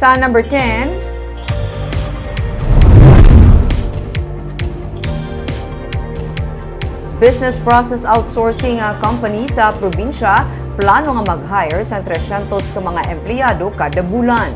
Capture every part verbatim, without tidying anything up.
Ta number ten. Business process outsourcing nga company sa probinsya plano nga mag-hire sang trescientos ka mga empleyado kada bulan.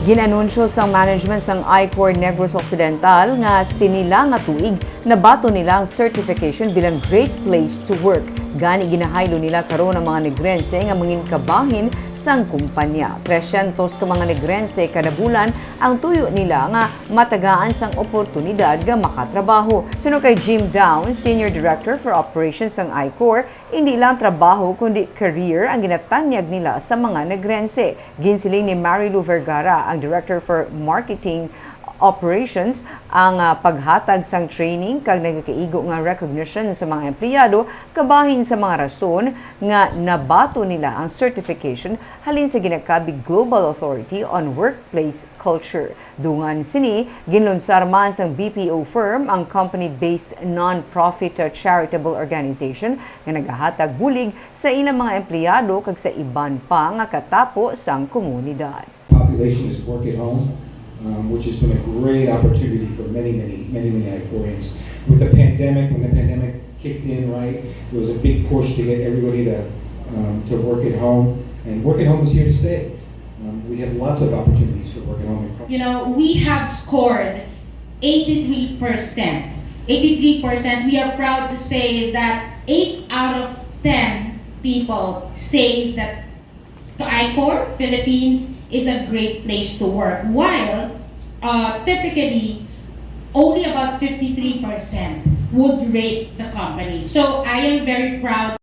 Gin-anunsyo sang management sang iCor Negros Occidental nga sini lang nga tuig nabaton nila ang certification bilang Great Place to Work. Gani, ginahaylo nila karon ang mga Negrense nga mangin kabahin sang kumpanya. Trescientos ka mga Negrense kada bulan ang tuyo nila nga matagaan sang oportunidad nga makatrabaho. Suno kay Jim Down, Senior Director for Operations sang iCor, hindi lang trabaho kundi career ang ginatanyag nila sa mga Negrense. Ginsiling ni Marilu Vergara, ang Director for Marketing Operations, ang, ah, paghatag sang training kag nagakaigo nga recognition sa mga empleyado kabahin sa mga rason nga nabaton nila ang certification halin sa ginakabig Global Authority on Workplace Culture. Dungan sini, ginlunsar man sang B P O firm ang company-based non-profit charitable organization nga nagahatag bulig sa ilang mga empleyado kag sa iban pa nga katapo sang komunidad. Population is work at home, um, which has been a great opportunity for many, many, many, many Icorians. With the pandemic, when the pandemic kicked in, right, there was a big push to get everybody to um, to work at home, and work at home is here to stay. Um, we have lots of opportunities for work at home. You know, we have scored eighty-three percent. Eighty-three percent. We are proud to say that eight out of ten people say that the iCor Philippines is a great place to work. While uh, typically, only about fifty-three percent would rate the company. So I am very proud.